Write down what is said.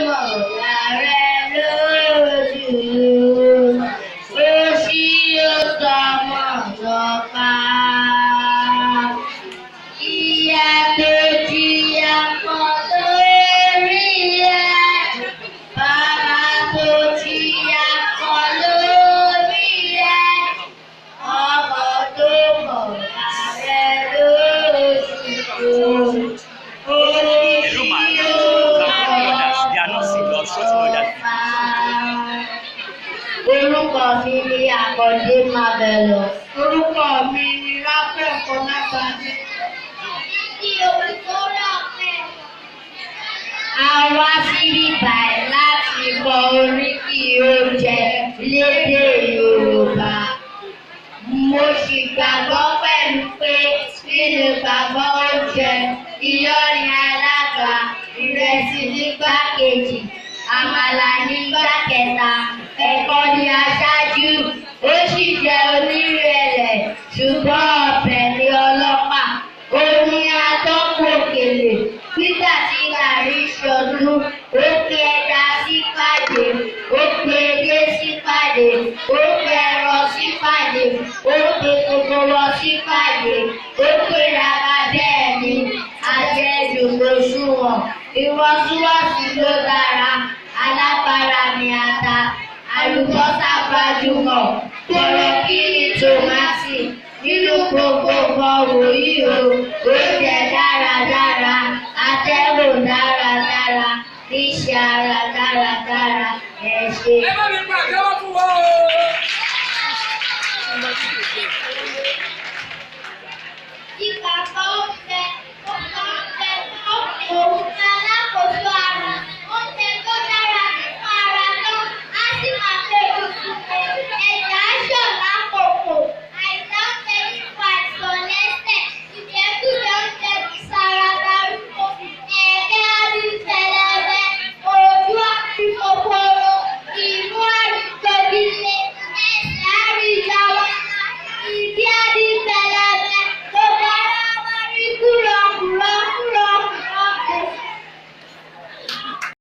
mọ̀lá rẹ̀ lójú, òṣì ó tọmọ lọ́pa. Ìyà tó jìyà pọ̀ lórí ẹ̀, bàbá tó jìyà pọ̀ lórí ẹ̀, ọmọ tó mọ̀lá rẹ̀ lójú, òṣì Hello, ma. ó Some mothers, they are not sick or short mothers. Orúkọ mi ni Àkàndé Mabẹ́lọ. Orúkọ mi ni Ráfẹ́ Fọláṣadé. A wá síbí báyìí láti kọ oríkì oúnjẹ lédè Yorùbá. Mo sì gbàgbọ́ pẹ̀lú pé nínú ìgbàgbọ́ oúnjẹ, iyán ni alága, ìrẹsì nígbàkejì, àmàlà nígbàkẹta, ẹ̀kọ ni aṣáájú, ó sì jẹ́ onírẹ̀lẹ̀, ṣùgbọ́n ọbẹ̀ ni ọlọ́pàá. Òun ni atọ́kùn òkèlè. Nígbà tí gàrí ṣọdún, ó pe ẹja sípàdé, ó pe edé sípàdé, ó pe ẹran sípàdé, ó pe gbogbo wọn sípàdé, ó pe rárá bẹ́ẹ̀ ni àjẹjù kò sunwọ̀n. Ìwọ̀ntúnwọ̀nsì ló dára, alábàárà ni ata, àlùbọ́sà gbajúmọ̀, kóró kíni tòmátì. Nínú gbogbo nǹkan wọ̀nyí o, oúnjẹ dáradára, atẹ́gùn dáradára, iṣẹ́ ara dáradára, ẹ ṣé. Ẹ bá mi pa àtẹ́wọ́ fún wọn o. Ìgbàgbọ́ oúnjẹ, ó máa ń fẹ́ òun ní alákòóso àrùn. Oúnjẹ tó dára nínú ara náà á sì máa fẹ́ oṣù ẹ̀dá ṣàn lákòókò. Àìsàn oúnjẹ nípa àìsàn lẹ́sẹ̀, ìjẹkújẹ oúnjẹ ti sara darúgbó, ẹ̀kẹ́ á rí pẹlẹbẹ, ojú á rí kòkòrò, ìmú á rí gbòdìlé, ẹsẹ̀ á rí yàwàrà, ìdí á rí